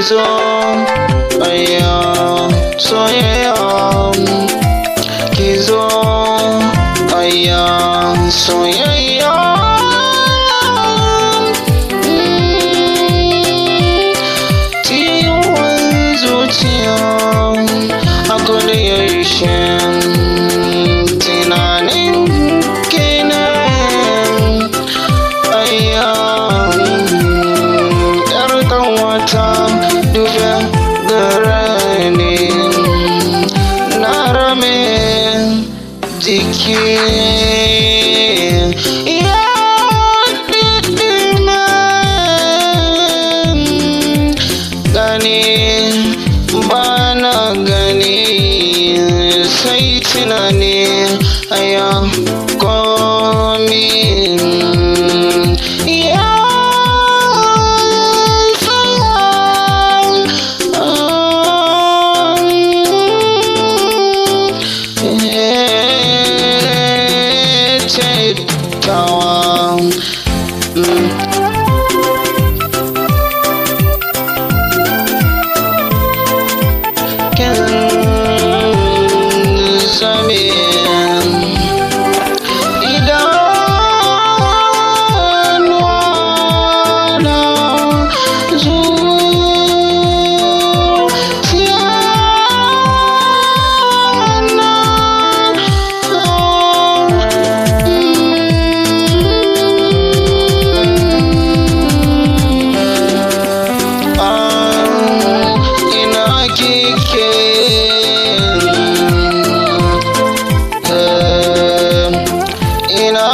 Ki zo, ayya, soyayya. Ki zo, ayya, soyayya. Ciwon zuciya a koda yaushe tunanin kenan. Ayya, yar kanwata, dube gare ni, na rame jiki ya ɗiɗɗime gani, ba na gani sai tunani. Aya, komi ya tsaya. Ce tawa. Kin zame idanuwa na, zuciya na. Ah, ina kike? Ina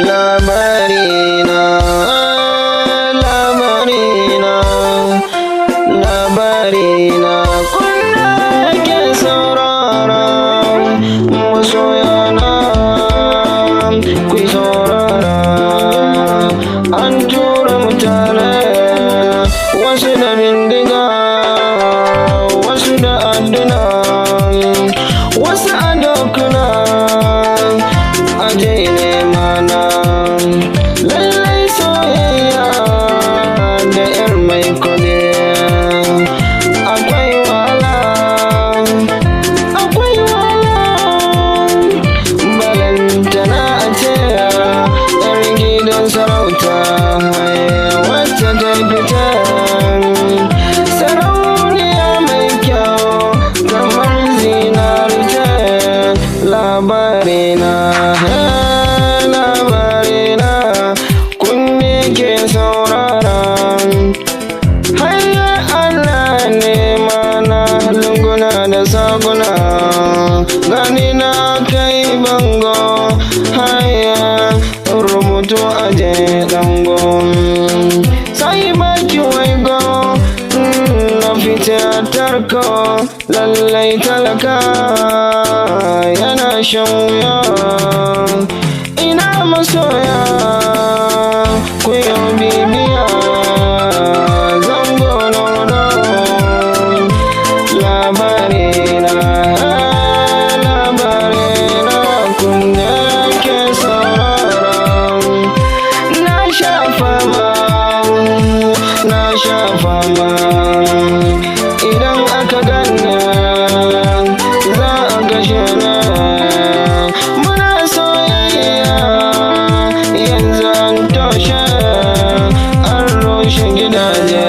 labarina, labarina, labarina, kuna ke saurara, masoyana, ku saurara. An tura mutane, wasu da bindiga, wasu da adduna, wasu a dokuna, aje mana. Lallai soyayya da yar mai kudi akwai wahala, akwai wahala, balantana a ce yar gidan sarauta, wacce ta fita sarauniya mai kyau kamar zinarta. Labarina, labarina, kunne ke saurara. Hayya, Allah ne mana, lunguna da saguna, gani na kai bango. Haya, rubutu aje dango, sai baki waigo, na fita tarko. Lallai talaka yana shan wuya. Ina masoya, ku yi bibiya zango na. Labarina, labarina, kunne ke saurara. Na sha fama, na sha fama, idan aka ganna za a kashe ni. Muna soyayya, yanzu an toshe, an rushe gidaje.